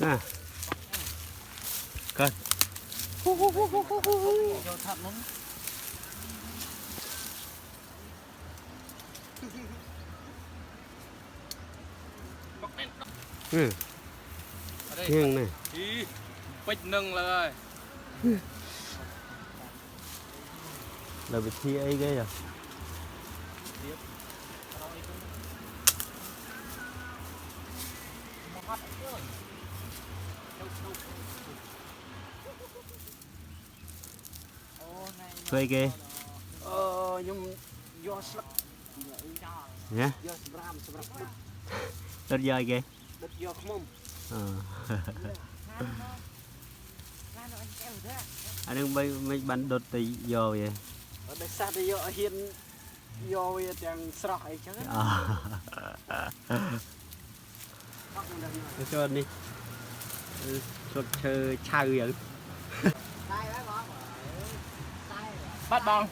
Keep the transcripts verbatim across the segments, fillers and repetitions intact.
À. Kơ. Ừ. Hiêng anai. Ih, pĕč nơ̆ng lơi. Lơi ƀu thi ai kơ yơh. Thuê kơ. Ơ, ñu yua slăk. Hả? Yua sơbrăm, sơbrăm. Đơ̆t yua kơ. Đơ̆t yua khmum. Ờ. Anai ƀai, ƀai ƀăn đơ̆t tơ yua wơ̆t. Ơ, đơ̆t sah tơ yua hiên yua wơ̆t yang sroh ai čang. Ờ. Tơ čô anai. Ơ, čô čơ čơ yơh. Bắt băng.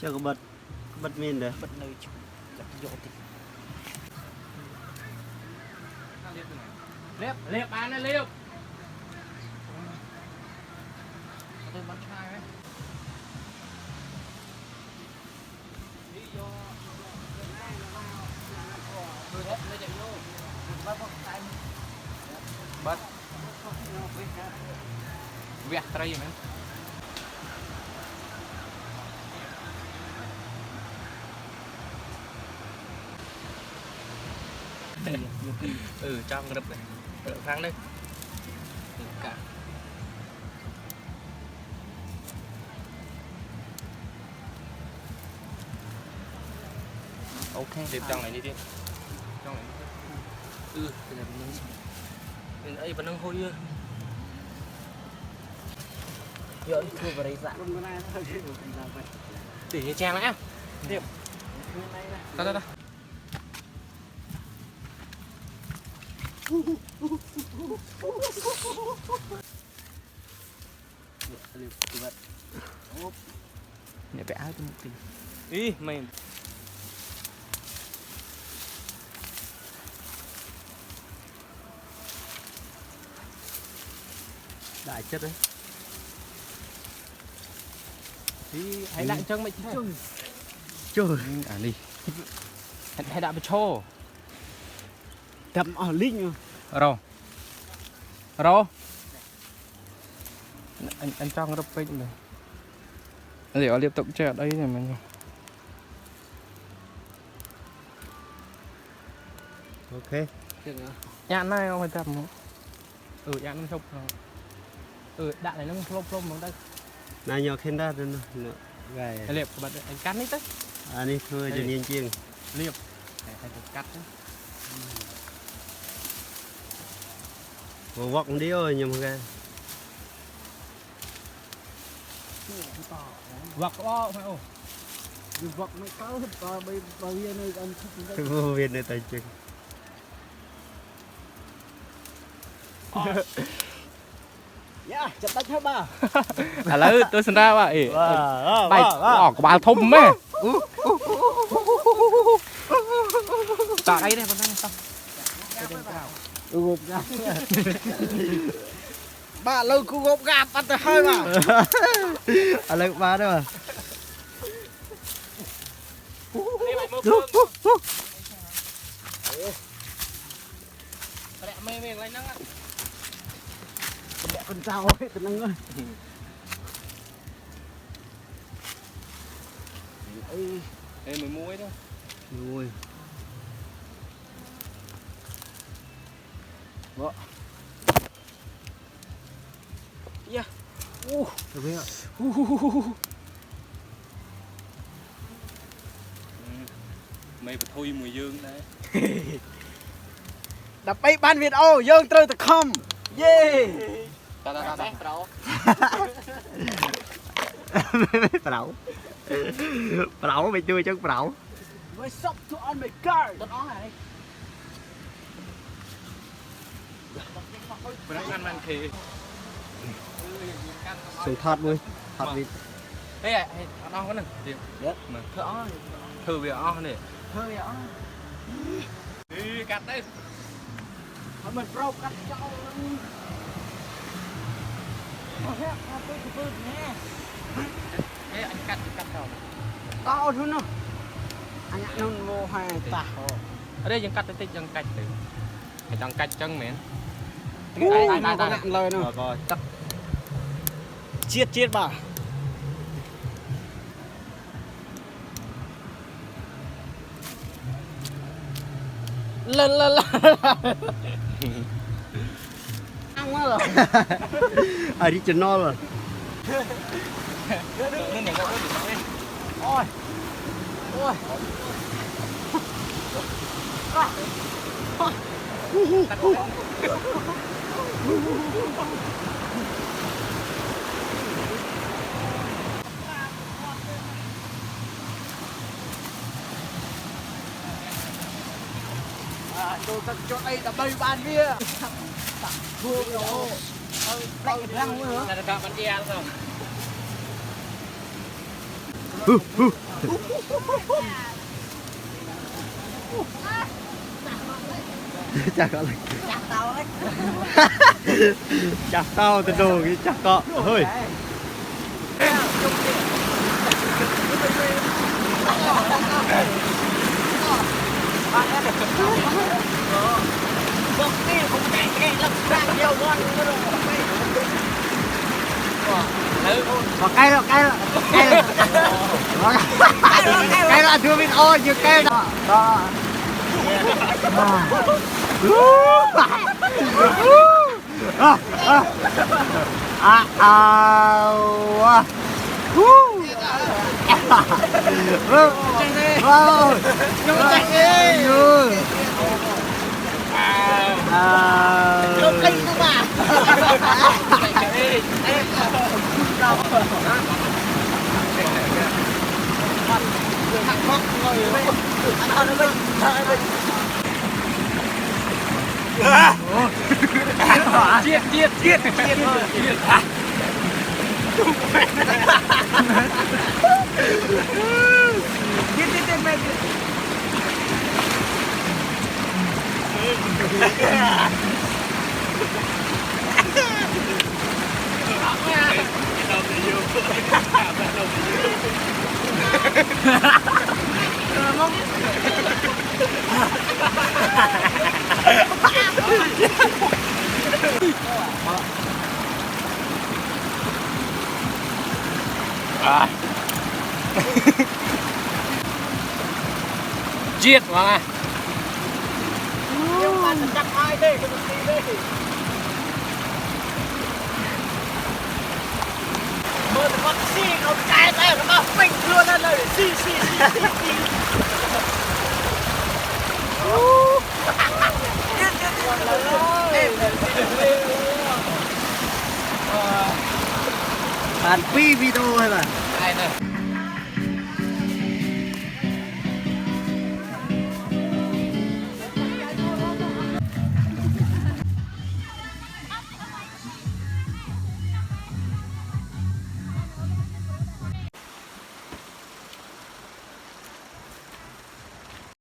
Čơ kơ bật, kơ bật min đơ. Bật nơ čŭ, lăp yua tĭ. Liep, liep, anai liep. Kơ tui bắn chai. Bớt. Weh, trei mơ̆n. Ừ, čang rơp đơi. Rơp phang đơi. Kơ. Ok. Điệp trong này đi, Điệp. Trong này đi. Ừ, cái này mình, mình ấy, mình đang hôi. Yo, đi thua vào đây dạ. Tỉ như Trang đấy. Điệp. Tao, tao, tao. Nè, cái áo tôi một tí. Ih, men. Đại chất đấy. Thì hãy lặng trong mày chứ chung. Chung. À, đi. Hãy, hãy đạp cho. Đạp ở linh. Rồi. Rồi. Anh, anh Trang rớp pênh này. Để ở liên tục che ở đây này mà. Ok. Nhạn này không phải đạp mà. Ừ, nhạn nó sốc. Ừ, đạn này nó plôm plôm bằng đây. Nă ñu khĭn đa tơ nă, nă gai. Liệp, kơ băt anh cắt nít tơ. Anai thua jơniên čiêng. Liệp. Ê, anh cắt tơ. Wơ̆k wơ̆k mơ̆n đĭ ôh, ñu mơ̆ng gai. Wơ̆k ôh, phải ôh. Wơ̆k mơ̆ng kâo, ta ƀai, ƀai wia anai ăn thŭk. Ƀai wia anai ta čơ̆ng. Yah, čăp tăč hă ba. Alơ, tui sơnra ba, ê. Ba, ba, ƀai, ba, ba. Ơ, kơƀal thŭm mơ̆. Tăk ai anai, pơnăng tăk. Ơ, gŏp gap. Ba, lơ kơ gŏp gap, păt tơ hơi ba. Alơ ba đơ. Rĕ mơi mơi lăi năng ah. Kơdĕk kơdao ơi, tơnăng ơi. Ê. Ê, mơi muai dah. Mơi muai. Bơ. Yah. Uh, tơbiă. Uh, uh, uh, uh. Mơi pơthui mui yơng anai. Đăp ƀai ƀăn Việt Âu, yơng trơ tơ khŏm. Yê. Ta, ta, ta, ta. Prau. Prau, mơi tui čơ̆ng prau. Mơi sŏp tơ ăn mơi kar. Tơ ăn hă anai. Prang ăn măn khê. Sung thăt mui, thăt wĭt. Ê, ê, ăn ôh kơ anai. Dih. Yơh. Anai. Thâo ôh. Thâo wĭt ôh anai. Thâo wĭt ôh. Ê, kăt đơi. Hơmăn prŏk kăt čâo. Ê, anh cắt, anh cắt đâu? Tao thôi nó. Anh ăn nôn vô hai ta. Ở đây dừng cắt tí, dừng cắt tí. Phải dừng cắt chân mẹ. Ui, đây, đây, đây, đây. Ngăn lời nó. Rồi, rồi, chắc. Chết, chết bà. Lăn, lăn, lăn. Ăn quá rồi. Original rồi. Ôi. Ôi. À, đồ thật cho đây là bay ban kia. Thua rồi. Ờ, ờ, răng nữa. Là được bạn kia không? Hư, hư. Čah kâo lĕ. Čah tâo tơdô, čah kâo. Hơi. Ơ, cay lắm, cay lắm, cay lắm. Cay lắm, thưa mình, ôi, nhiều cay lắm. Đó. Đó. À, à. À, à, à. Woo. Wow. Wow. À. Chết, chết, chết, chết, chết. Chết, chết, chết, mẹ. À. Giết mà. Mơ tơ mă si, kâo cai tơ, kâo mă pinh luôn anŭn. Si, si, si, si, si. Bạn pi video hay bạn? Ai nè.